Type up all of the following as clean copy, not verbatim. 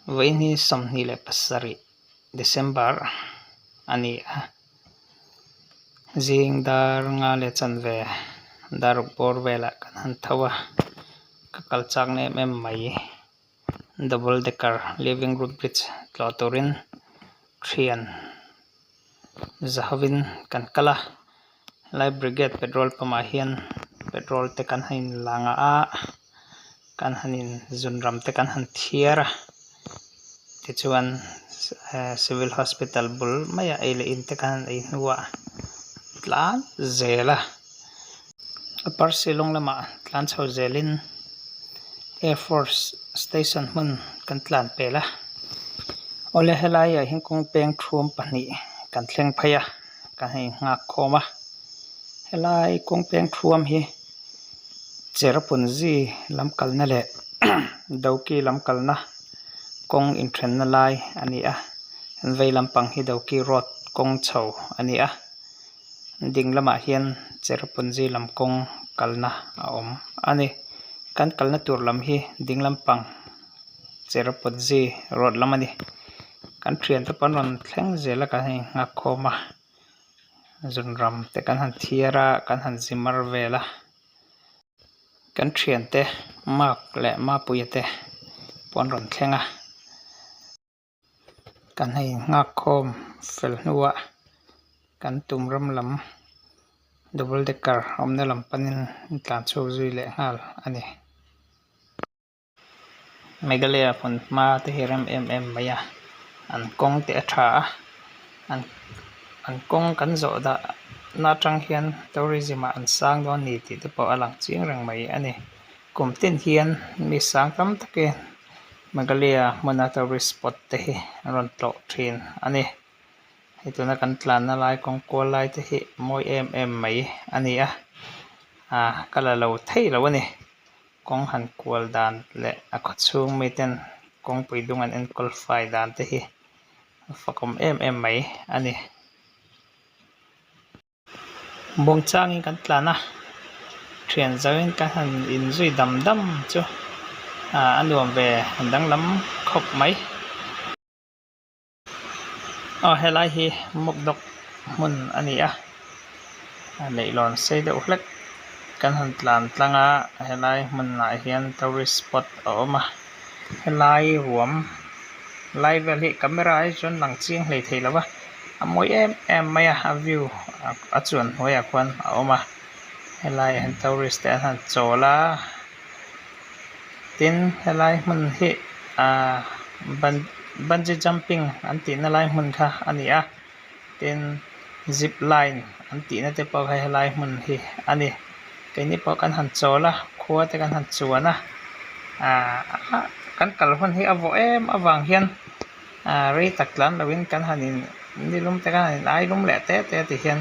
Vawiin hi 27 December a ni a, zing dar nga leh chanve dar ruk bawr velah kan han tho a, ka kal chak na em em mai double decker living root bridge tlawh turin thian zahovin kan kal a helai brigade petrol pump ah hian petrol te kan han in la ngah a kan han in zun ram te kan han thiar a tichuan ehh civil hospital bul maiah ei leh in te kan han ei hnuah tlan zel a upper shillong lamah tlan chho zelin airforce station hmun kan tlan pel a awle helaiah hian kawng peng thuam pahnih kan thleng phei a kan hei nghak khawm a helai kawng peng thuam hi Cherrapunji lam kalna leh Dawki lam kalna kawng inthenna lai a ni a an vei lampang hi Dawki road kawng chho a ni a ding lamah hian Cherrapunji lam kawng kalna a awm a ni kan kalna tur lam hi ding lampang Cherrapunji road lam a ni kan thiante pawh an rawn thleng zel a kan hei nghak khawm a zunram te kan han thiar a kan han zi mar vel a kan thiante mark leh mapuia te pawh an rawn thleng a kan hei nghak khawm fel hnuah kan tum ram lam double decker awmna lam panin an tlan chhuak zui leh nghal a ni. Meghalaya hmun hma te hi rem em em mai a an kawng te a tha a an an kawng kan zawh dah na atang hian tourism ah an sang dawn a ni tih te pawh a lang chiang reng mai a ni kum tin hian mi sang tam takin Meghalaya hmuna tourist spot te hi an rawn tlawh thin a ni hei tuna kan tlanna lai kawng kual lai te hi mawi em em mai a ni a ah ka la lo theih lo a ni. Kawng han kual dan leh a khaw chhung miten kawngpui dung an enkawl fai dan te hi a fakawm em em mai a ni. Buangchangin kan tlan a, thian zoin kan han inzui dam dam chu a nuam ve danglam khawp mai. Aw helai hi mawkdawk hmun a ni a leihlawn sei deuh hlek kan han tlan tlang a helai hmunah hian tourist spot a awm a helai ruam lai vel hi camera ah hi chuan lang chiang hlei thei lo va a mawi em em mai a a view a chuan hnuaiah khuan a awm a helaiah hian tourist te an han chawl a tin helai hmun hi ahh ban bungee jumping an tihna lai hmun kha a ni a tin zip line an tihna te pawh kha helai hmun hi a ni keini pawh kan han chawl a khua te kan han chuan a ahh kan kal hun hi a vawh em avang hian ahh rei tak tlan lovin kan han in nilum te kan han in ai lum leh te te ti hian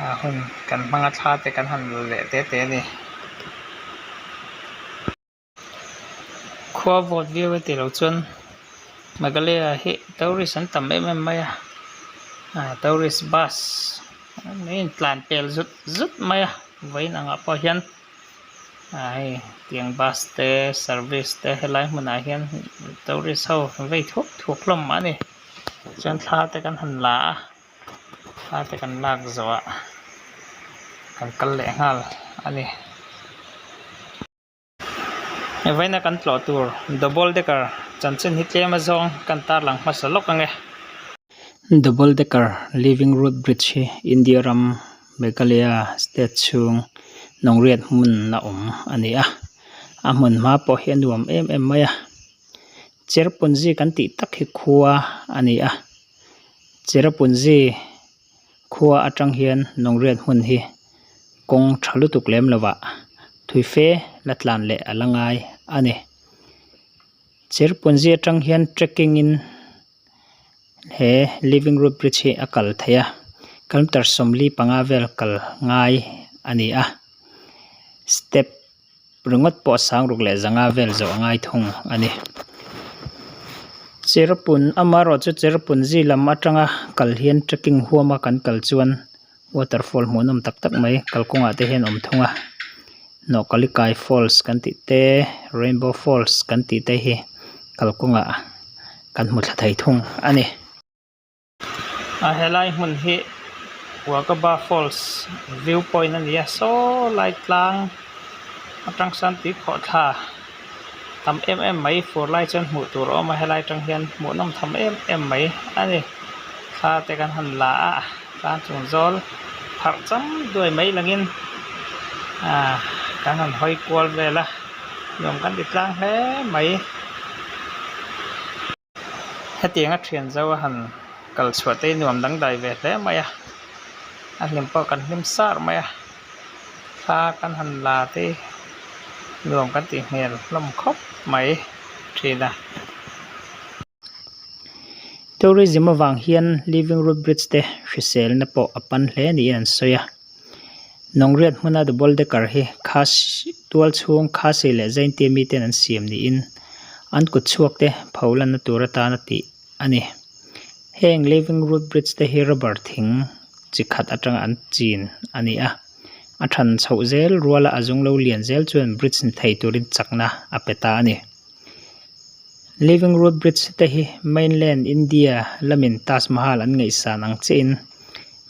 ah hun kan hmang a thla te kan han la leh te te a ni. Khua vawt viau e tilo chuan Meghalaya hi tourist an tam em em mai a ah tourist bus mai in tlan pel zut zut mai a vawiin angah pawh hian ah hei tiang bus te service te helai hmunah hian tourist ho vei thuak thuak hlawm a ni chuan thla te kan han la a thla te kan lak zawhah kan kal leh nghal a ni. He vawiina kan tlawh tur double decker chanchin hi tlem azawng kan tarlang hmasa lawk ang e. Double decker living root bridge hi India ram Meghalaya state chhung Nongriat hmun a awm a ni a, a hmun hma pawh hi a nuam em em mai a, Cherrapunji kan tih tak hi khua a ni a, Cherrapunji Khua atang hian Nongriat hmun hi kawng tha lutuk lem lovah thui fe la tlan leh a la ngai a ni. Cherrapunji atang hian trekking in he living root bridge hi a kal theih a, kilometer 45 vel kal ngai a ni a, step. ringawt pawh sang ruk leh zanga vel zawh a ngai thung a ni. Cherpun amaherawh chu Cherrapunji lam atanga kal hian trekking huama kan kal chuan waterfall hmuhnawm tak tak mai kalkawngah te hian a awm thung a Nawhkalikai falls kan tih te Rainbow falls kan tih te hi. kalkawngah kan hmu thla thei thung a ni. A helai hmun hi Wakaba Falls view point a ni a saw lai tlang atang sawn tui khawhthla tam em em mai fur lai chuan hmuh tur a awm a helai atang hian hmuh nawm tham em em mai a ni thla te kan han la a tlang chung zawl pharh cham duai mai langin ah kan han hawi kual vel a nuam kan ti tlang hle mai. Hetianga thian zo a han kal chhuah te hi nuam dangdai ve hle mai a, a hlim pawh kan hlim sar mai a, thla kan han la te nuam kan tih hmel hlawm khawp mai thin a. Tourism avang hian Living Root Bridge te hriselna pawh a pan hle niin an sawi a, Nongriat hmuna Double Decker hi Khasi tual chhung Khasi leh Jaintia miten an siam niin an kut chhuak te pho lanna tur atana tih a ni. Heng Living Root Bridge te hi rubber thing chi khat atanga an chin a ni a, a than chhoh zel ruala a zung lo lian zel chuan bridge ni thei turin chakna a pe ta a ni. Living Root Bridge te hi mainland India lamin Taj Mahal an ngaihsan ang chiahin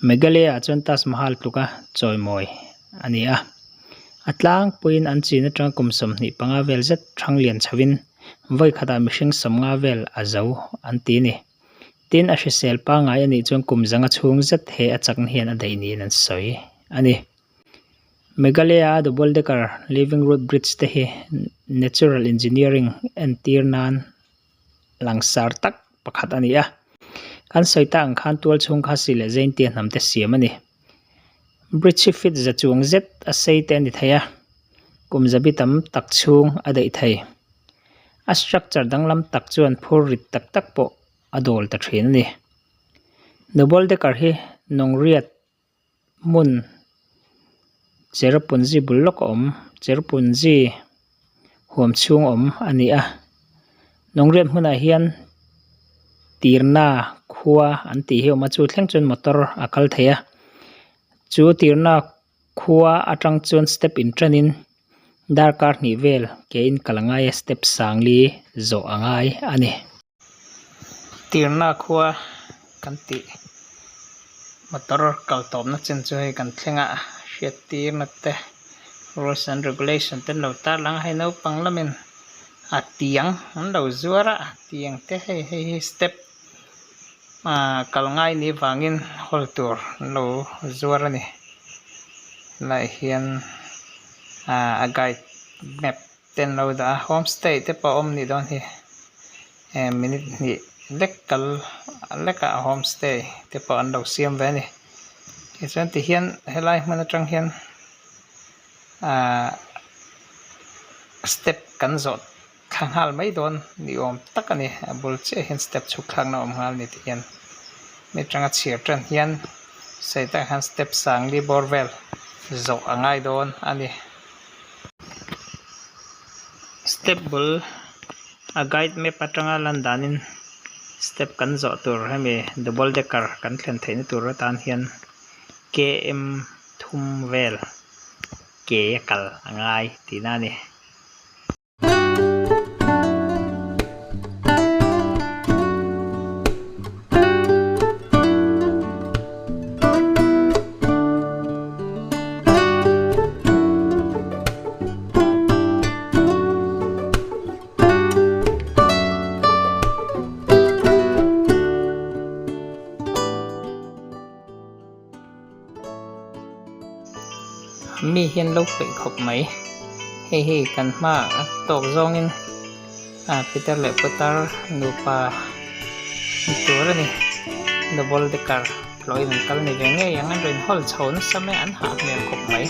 Meghalaya ah chuan Taj Mahal tluka chawimawi a ni a. A tlangpuiin an chin atanga kum 25 vel zet thang lian chhoin vawi khatah mihring 50 vel a zo an ti a ni. Tin, a hrisel pangngai a nih chuan kum zanga chhung zet he a chakna hian a daih niin an sawi a ni. Meghalaya-a Double Decker Living Root Bridge te hi natural engineering entir nan langsar tak pakhat a ni a. Kan sawi tak ang khan tual chhung kha si leh Jaintia hnam te siam a ni. Bridge hi feet za chuang zet a sei te a ni thei a, kum zabi tam tak chhung a daih thei. A structure danglam tak chuan phur rit tak tak pawh a dawl ta thin a ni. Double Decker hi Nongriat hmun Cherrapunji bul lawk a awm Cherrapunji huam chhung awm a ni a Nongriat hmunah hian tirna khua an tih hi a awm a chu thleng chuan motor a kal thei a chu tirna khua atang chuan step in tanin darkar hnih vel ke in kal a ngai a step sangli zawh a ngai a ni. Tirna khua kan tih motor kal tawpna chin chu hei kan thleng a hriat tirna te rules and regulation te an lo tar lang a hei naupang lamin a tiang an lo zuar a tiang te hei hei hi step ah kal ngai nih vangin hawl tur an lo zuar a ni helaiah hian ah a guide map te an lo dah a homestay te pawh a awm nih dawn hi eh minute hnih lek kal lekah homestay te pawh an lo siam ve a ni tichuan tihian helai hmun atang hian ahh step kan zawh thla nghal mai dawn ni awm tak a ni a bul chiah hian step chhuk thlakna a awm nghal a ni tih hian mi atanga chhiar tan hian sawi takah hian step sangli bawr vel zawh a ngai dawn a ni. Step bul a guide map atanga lan danin step kan zawh tur hemi double decker kan thlen theihna tur atan hian km thum vel ke a kal a ngai tihna a ni. Mi hian lo peih khawp mai hei hi kan hmaah a tawk zawngin ah pitar leh putar nupa ni tur a ni double decker hlawhin an kal ni ve ngei ang an rawn hawl chho nasa mai a an hah hmel khawp mai.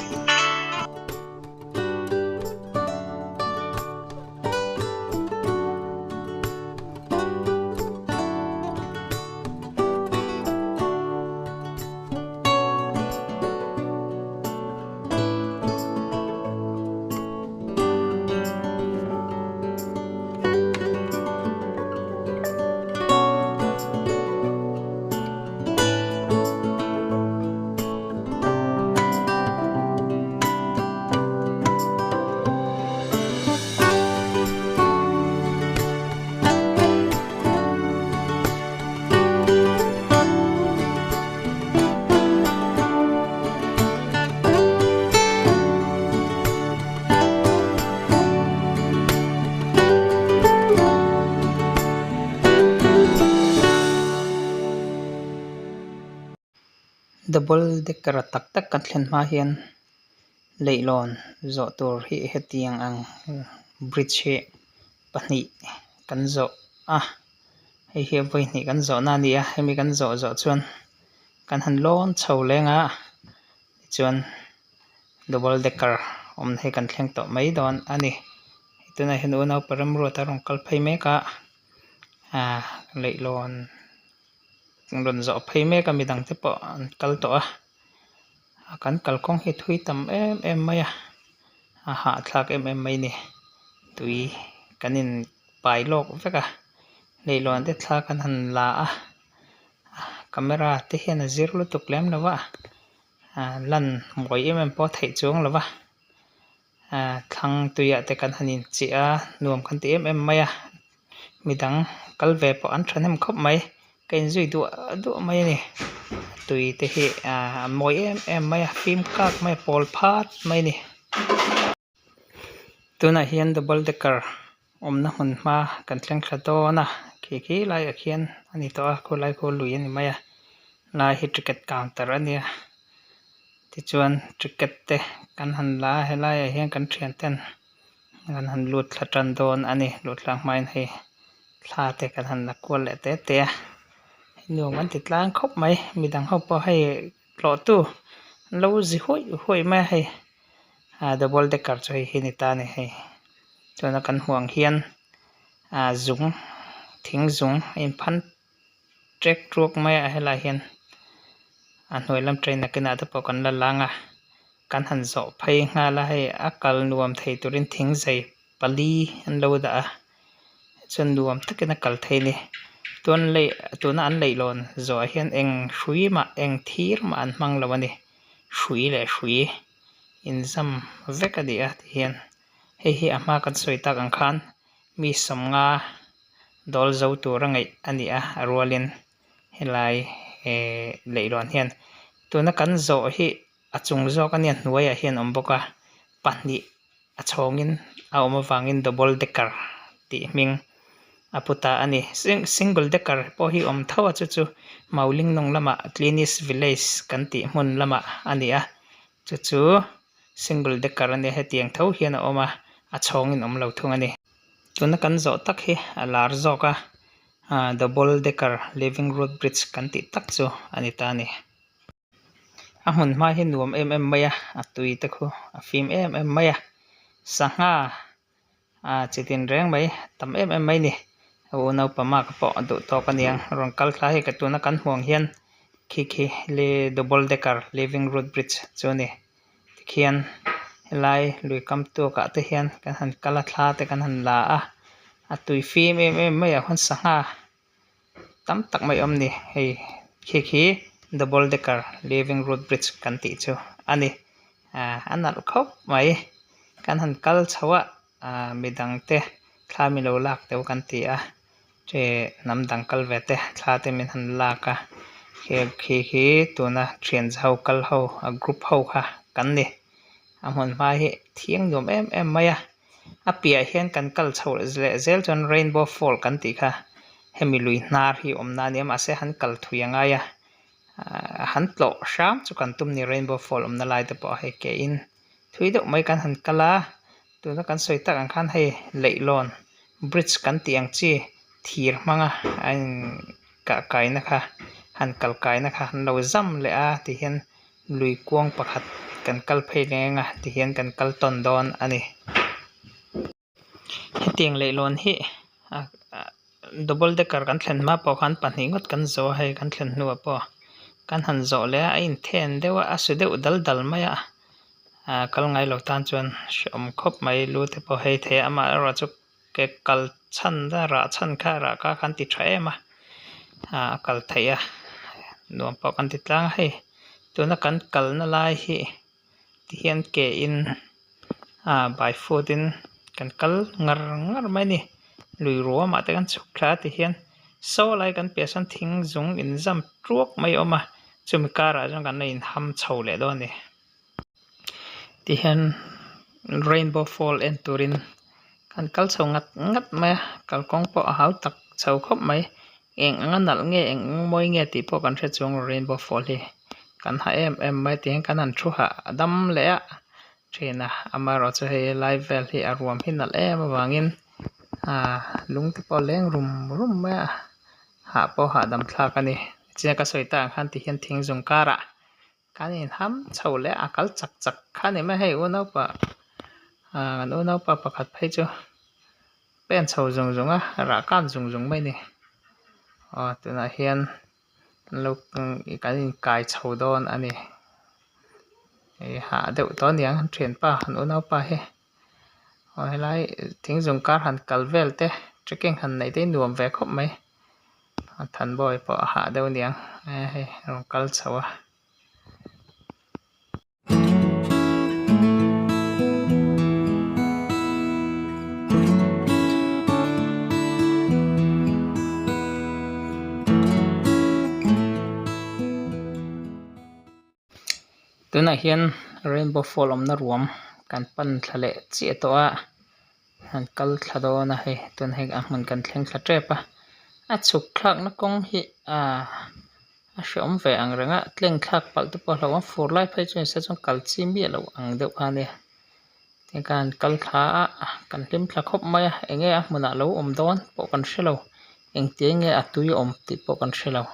Double decker tak tak kan thlen hma hian leihlawn zawh tur hi hetiang ang bridge hi pahnih kan zawh a hei hi vawi hnih kan zawh na a ni a hemi kan zawh zawh chuan kan han lawn chho leng a tichuan double decker awmna hi kan thleng tawh mai dawn a ni tunah hian unaupa Remruata a rawn kal phei mek a ahh leihlawn rawn zawh phei mek a midang te pawh an kal tawh a kan kalkawng hi thui tam em em mai a a hahthlak em em mai a ni tui kan in pai lawk vek a leihlawn te thla kan han la a camera te hian a zir lutuk lem lo a ah lan mawi em em pawh a theih chuang lo va ah thlang tuiah te kan han inchiah a nuam kan ti em em mai a midang kal ve pawh an thahnem khawp mai ka inzui duah duah mai a ni tui te hi ah a mawi em em mai a fim kak mai a pawl phat mai a ni. Tunah hian double decker awmna hmun hma kan thleng thla dawn a khi khi laiah khian a ni tawh a khulai khu lui a ni mai a lai hi ticket counter a nia tichuan ticket te kan han la a helaiah hian kan thian ten kan han lut thla tan dawn a ni luh thlak hmain hei thla te kan han la kual leh te te a nuam an ti tlang khawp mai midang ho pawh hei tlawh tu an lo zi huaih huaih mai a hei ah double decker chu hei hi a ni ta a ni hei tuna kan hmuh ang hian ah zung thing zung a inphan ṭek ṭuak mai a helaiah hian a hnuai lam train nakinah te pawh kan la lang a kan han zawh phei nghal a hei a kal nuam thei turin thing zei pali an lo dah a chuan nuam takin a kal thei a ni tun lei tuna an leihlawn zawhah hian eng hrui mah eng thir mah an hmang lo a ni hrui leh hrui inzam vek a ni a tihian hei hi a hma kan sawi tak ang khan mi sawmnga dawl zo tur a ngaih a ni a a rualin helai ehh leihlawn hian tuna kan zawh hi a chung zawk a nia hnuaiah hian a awm bawk a pahnih a chhawngin a awm avangin double decker tih hming a pu ta a ni single decker pawh hi awm tho a chu chu Maulingnawng lamah Clinic Village kan tih hmun lamah a ni a chu chu single decker a nia hetiang tho hian a awm a a chhawngin awm lo thung a ni. Tuna kan zawh tak hi a lar zawk a ah double decker living root bridge kan tih tak chu a ni ta a ni. A hmun hma hi nuam em em mai a a tui te khu a fim em em mai a sangha ah chi tin reng mai tam em em mai a ni a unaupa mark pawh a duh tawk a niang rawn kal thla hei ka tuna kan hmuh ang hian khi khi double decker living root bridge chu a ni tikhian helai lui kam tuak ah te hian kan han kal a thla te kan han la a a tui fim em em mai ah khuan sangha tam tak mai awm ni hei khi khi double decker living root bridge kan tih chu a ni ah a nalh khawp mai kan han kal chho a ah midang te thla min lo lak deuh kan ti a hnam dang kal ve te thla te min han lak a khi khi tuna thian ho kal ho a group ho kha kan ni a hmun hma hi thiang nuam em em mai a. A piahah hian kan kal chho leh zel chuan rainbow fall kan tih kha hemi lui hnar hi awm na ania mahse han kal thui a ngai a ahh han tlawh hram chu kan tum ni rainbow fall awmna lai te pawh hei ke in thui deuh mai kan han kal a tuna kan sawi tak ang khan hei leihlawn bridge kan tih ang chi thir hmanga a in kah kaina kha han kal kaina kha an lo zam leh a tihian. Lui kuang pakhat kan kal phei leng a tihian kan kal tawn dawn a ni. Hetiang leihlawn hi ah double decker kan thlen hma pawh khan pahnih ngawt kan zawh a hei kan thlen hnuah pawh kan han zawh leh a a inthen deuh a a su deuh dal dal mai a ah kal ngai lo tan chuan hrehawm khawp mai lu te pawh hei thei a amaherawhchu ke kal chhan a rah chhan kha rah kha khan ti tha em a ah a kal theih a nuam pawh kan ti tlang a hei tuna kan kalna lai hi tihian ke in ah by foot in kan kal ngar ngar mai a ni lui ruamah te kan chhuk thla a tihian saw lai kan piah sawn thing zung inzam tuak mai a awm a chumi karah chuan kan la inham chho leh dawn a ni. Tihian rainbow fall en turin kan kal chho ngat ngat mai a kalkawng pawh a hau tak chho khawp mai eng anga nalh nge eng anga mawi nge tih pawh kan hre chuang lo rainbow fall hi. Kan ha em em mai tihian kan han thu hah dam leh a thin a amaherawh chu hei lai vel hi a ruam hi nalh em avangin ahh lung te pawh a leng rum rum mai a hah pawh hahdam thlak a ni chiang ka sawi tak ang khan tihian thing zung karah kan inham chho leh a kal chak chak kha a ni mai a hei unaupa ahh kan unaupa pakhat phei chu pen chho zung zung a rah kak zung zung mai a ni aw tunah hian. Lo kan inkai chho dawn a ni ih hah deuh tawh aniang an thianpa an unaupa hi aw helai thing zung kar han kal vel te trekking han neih te hi nuam ve khawp mai a thanbawi pawh a hah deuh aniang hei a rawn kal chho a. Tunah hian rainbow fall awmna ruam kan pan thla leh chiah tawh a han kal thla dawn a hei tun hei a hmun kan thleng thla tep a a chhuk thlakna kawng hi ahh a hreawm ve ang reng a tleng thlak palh te pawh a hlauhawm fur lai phei chu nise chuan kal chi miah loh ang deuh kha a nia tin khan kal thla a kan hlim thla khawp mai a eng nge a hmunah lo awm dawn pawh kan hre lo engtiang nge a tui awm tih pawh kan hre lo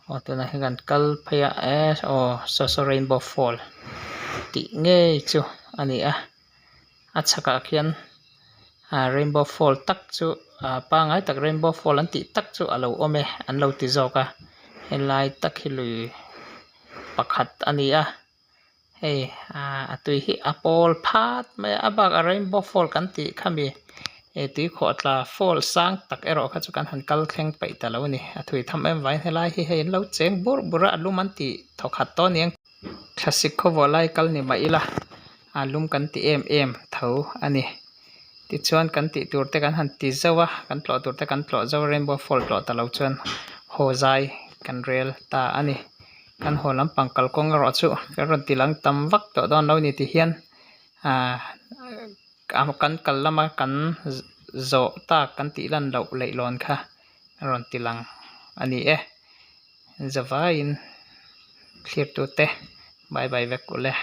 aw tunah hian kan kal phei a eh aw saw saw rainbow fall tih ngei chu a ni a. A chhakah khian ah rainbow fall tak chu ah pangai tak rainbow fall an tih tak chu a lo awm e an lo ti zawk a helai tak hi lui pakhat a ni a hei ah a tui hi a pawl phat mai a a bakah rainbow fall kan tih khami eh tuikhawh tla fall sang tak erawh kha chu kan han kal thleng peih ta lo a ni a thui tham em vangin helai hi hei an lo cheng bur bur a a lum an tih thawkhat tawh a ni ang. Thlasik khawvawh lai kal ni mah ila a lum kan ti em em tho a ni. Tichuan kan tih tur te kan han ti zauh a, kan tlawh tur te kan tlawh zauh a rainbow fall tlawh ta lo chuan haw zai kan rel ta a ni. Kan haw lampang kalkawng erawh chu kan rawn ti lang tam vak tawh dawn lo ni ti hian ahh kan kal lama kan zawh tak kan tih lan loh leihlawn kha a rawn ti lang a ni e. Zavaiin thlirtute bye bye vek ule.